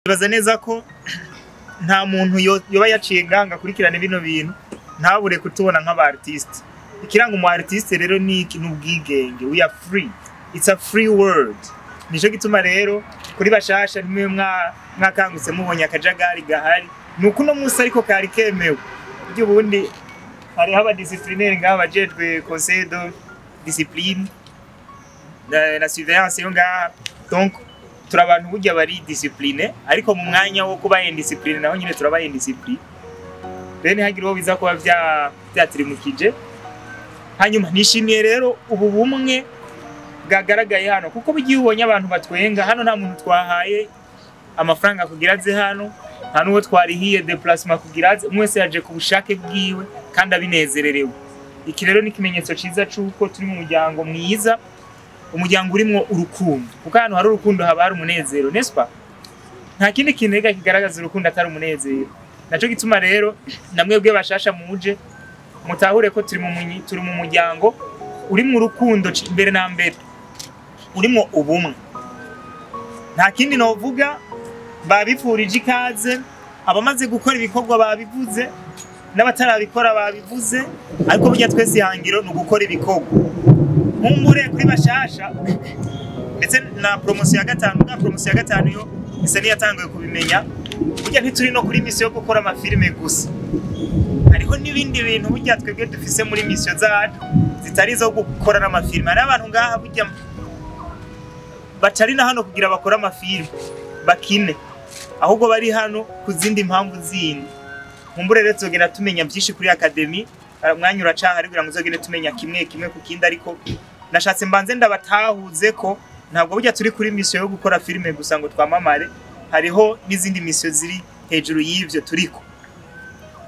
Nibaza neza ko nta muntu yoba yaciye ngaha ngo akurikirane bino bintu ntabure kutubona nk'aba artiste. Ikiranga umu artiste rero ni iki? Ni ubwigenge. We are free, it's a free world. Nico gituma rero kuri bashasha nimwe mwakangutse mubonye akajagari gahari, ni uko uno munsi ariko kari kemewe. Burya ubundi hariho abadisciplinaire ngaha bajejwe conseil de discipline na surveillance yo ngaha. Donc turi abantu burya bari discipline, ariko mu mwanya wo kuba indiscipline naho nyine turaba indiscipline. Rero ntihagire uwo biza kuba vyatirimukije. Hanyuma nishimiye rero ubu bumwe bwagaragaye hano, kuko burya iyo ubonye abantu batwenga hano, nta muntu twahaye amafaranga kugira aze hano, nta n'uwo twarihiye déplacement kugira aze. Umwe wese yaje ku bushake bwiwe kandi abinezererewe. Iki rero ni ikimenyetso ciza c'uko turi mu muryango mwiza, umuryango urimwo urukundo, kuko ahantu hari urukundo haba hari umunezero, n'est-ce pas? Nta kindi kintu rega kigaragaza urukundo atari umunezero. Naco gituma rero namwebwe bashasha muje mutahure ko turi mu muryango urimwo urukundo mbere na mbere urimwo ubumwe. Nta kindi novuga, babipfurije ikaze. Abamaze gukora ibikorwa babivuze, n'abatarabikora babivuze, ariko burya twese ihangiro ni ugukora ibikorwa. Nkumbure kuri bashasha ndetse na promotion ya gatanu, bwa promotion ya gatanu yo isa niyatanguye kubimenya, burya ntituri no kuri mission yo gukora amafilime gusa, hariho n'ibindi bintu burya twebwe dufise muri mission zacu zitari izo gukora n'amafilime. Hariho abantu ngaha burya batari na hano kugira bakore amafilime bakine, ahubwo bari hano ku zindi mpamvu zindi. Nkumbure rero tuzogenda tumenya byinshi kuri academy, umwanya uracahari kugira ngo uzogende tumenya kimwe kimwe ku kindi, ariko nashatse mbanze ndabatahuze ko ntabwo burya turi kuri mission yo gukora filime gusa ngo twamamare, hariho n'izindi mission ziri hejuru y'ivyo turiko.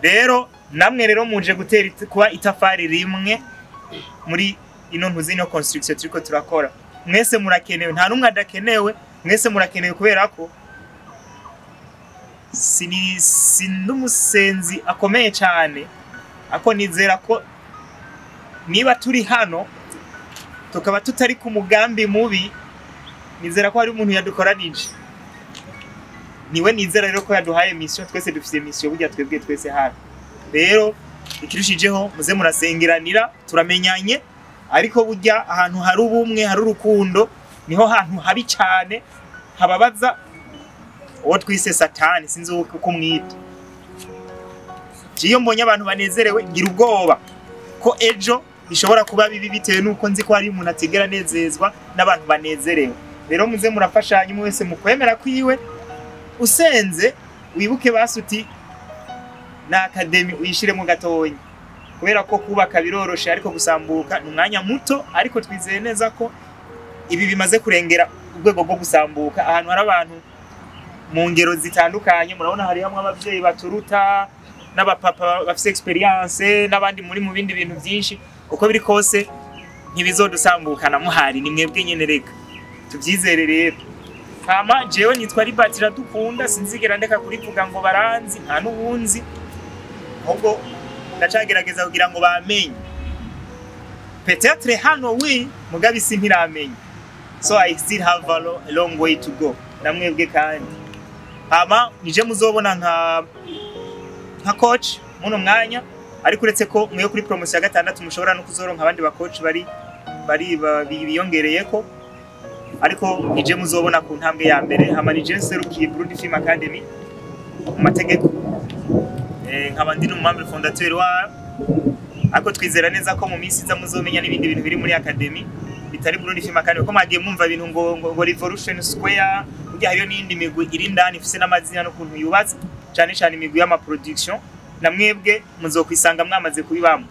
Rero namwe rero muje gutera kuba itafari rimwe muri ino ntuzi, ino construction turiko turakora. Mwese murakenewe, nta n'umwe adakenewe, mwese murakenewe, kubera ko sindi umusenzi akomeye cyane, ako nizera ko niba turi hano tukaba tutari ku mugambi mubi, nizera ko hari umuntu yadukoranije. Niwe nizera rero ko yaduhaye mission. Twese dufite mission burya, twebwe twese hano. Rero ikirushijeho, muze murasengeranira. Turamenyanye, ariko burya ahantu hari ubumwe, hari urukundo, niho hantu habi cyane hababaza uwo twise Satani, sinzi uko umwita. Iyo mbonye abantu banezerewe ngira ubwoba ko ejo bishobora kuba bibi, bitewe n'uko nzi ko hari umuntu atigera anezezwa n'abantu banezerewe. Rero muze murafashanya, umwe wese mu kwemera kwiwe. Usenze wibuke basuti na academy uyishiremo gatonya, kubera ko kubaka biroroshe ariko gusambuka ni umwanya muto. Ariko twizeye neza ko ibi bimaze kurengera urwego rwo gusambuka. Ahantu hari abantu mu ngero zitandukanye, murabona hari hamwe abavyeyi baturuta n'abapapa bafise experience n'abandi muri mu bindi bintu byinshi. Uko biri kose ntibizodusambukana muhari, ni mwebwe nyene, reka tubyizere rero. Hama jewe nitwa Libert Iradukunda, sinzigera ndeka kurivuga ngo baranzi, nta n'uwunzi, ahubwo ndacagerageza kugira ngo bamenye. Peut-être hano wi mugabe isi ntiramenye, so I still have a long way to go. Namwebwe kandi hama nije muzobona nka coach muno mwanya, ariko uretse ko mwe kuri promotion ya gatandatu mushobora no kuzoronka abandi ba coach bari biyongereyeko, ariko nije muzobona ku ntambwe ya mbere. Hama nije nserukiye Burundi Film Academy mu mategeko, nkaba ndi n'umumembre fondateur wayo. Ariko twizera neza ko mu minsi iza muzomenya n'ibindi bintu biri muri academy bitari Burundi Film Academy, ko mwagiye mwumva ibintu ngo Revolution Square. Burya hariyo n'iyindi migwi iri indani ifise n'amazina n'ukuntu yubatse, cyane cyane imigwi y'ama production, na mwebwe muzokwisanga mwamaze kubibamo.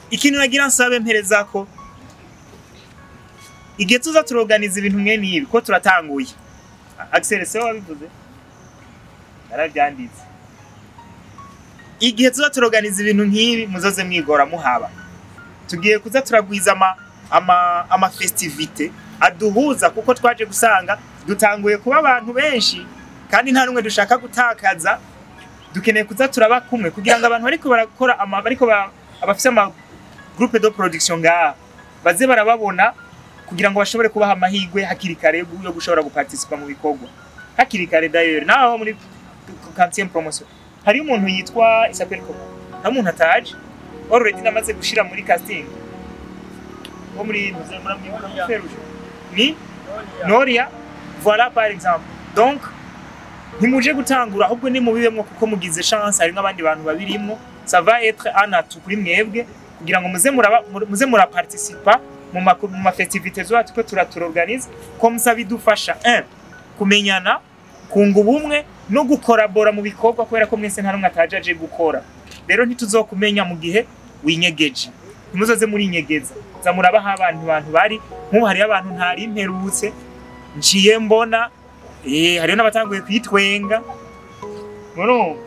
Ikintu nagira nsabe mpereza ko igihe tuza turoganiza ibintu mwe nibi, ko turatanguye. Axel se wabivuze, narabyanditse, igihe tuza turoganiza ibintu nk'ibi muzoze mwigora muhaba. Tugiye kuza turagwiza ama festivité aduhuza, kuko twaje gusanga dutanguye kuba abantu benshi kandi nta numwe dushaka gutakaza. Dukeneye kuza turaba kumwe kugira ngo abantu bariko barakora ama bariko abafise ama groupe de production ngaha baze barababona, kugira ngo bashobore kubaha amahirwe hakiri kare yo gushobora guparticipa mu bikorwa. Hakiri kare d'ailleurs, naho muri 40e promotion hari umuntu yitwa, il s'appelle comment? Hari umuntu ataje already namaze gushira muri casting wo muri muramwibuka, Feruje ni Noria, voilà, par exemple. Donc ntimuje gutangura, ahubwo ni mubibemwo kuko mugize chance, hari n'abandi bantu babirimwo. Ça va être un atout kuri mwebwe kugira ngo muze muraba, muze muraparticipa mu ma festivités zacu ko turaturorganize comme ça. Bidufasha un kumenyana, kunga ubumwe no gukorabora mu bikorwa, kubera ko mwese nta n'umwe ataje aje gukora. Rero ntituzokumenya mu gihe winyegeje. Ntimuzoze murinyegeza, za murabaha abantu bari. Nk'ubu hariyo abantu ntari mperutse, nciye mbona hariyo n'abatanguye kwitwenga, murumva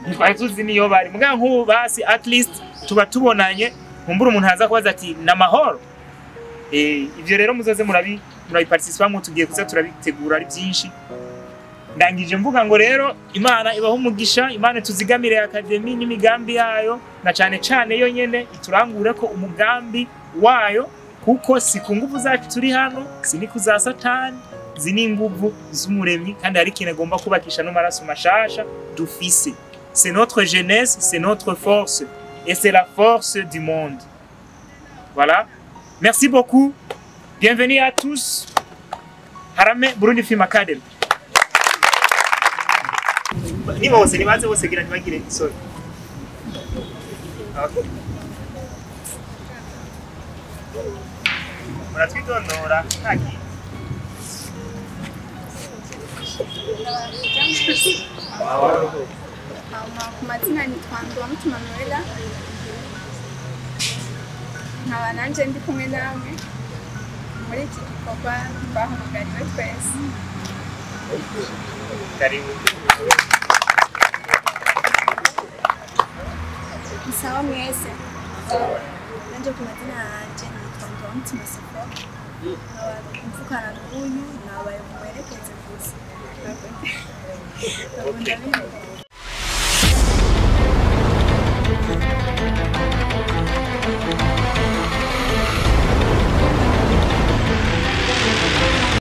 ntitwari tuzi niyo bari. Mugabo nk'ubu basi at least tuba tubonanye, nkumbura umuntu aza kubaza ati: "Namahoro?" Ivyo rero muzoze murabiparticipamwo. Tugiye kuza turabitegura ari byinshi. Ndangije mvuga ngo rero Imana ibaho umugisha, Imana tuzigamire academy n'imigambi yayo, na cane cane yo nyene iturangure ko umugambi wayo, kuko si ku nguvu zacu turi hano, si ni ku za Satani, izi ni inguvu z'Umuremyi. Kandi hari ikintu agomba kubakisha n'amaraso mashasha dufise. C'est notre jeunesse, c'est notre force et c'est la force du monde. Voilà, merci beaucoup, bienvenue à tous. Harame Burundi Film Academy. Ni bose, nibaze bose gira ntibagire isoni. Okay. Muratwidondora nta kintu. Hama ku mazina nitwa Nduwamutima Noella, nkaba nanje ndi kumwe namwe muri iki gikorwa twahamagariwe twese. Karibu. Sawa mwese, nanje ku mazina yanje nitwa Nduwamutima Sofo, nkaba mvukana n'uyu, nabaye umuherekeze gusa. Nkaba ndabizi.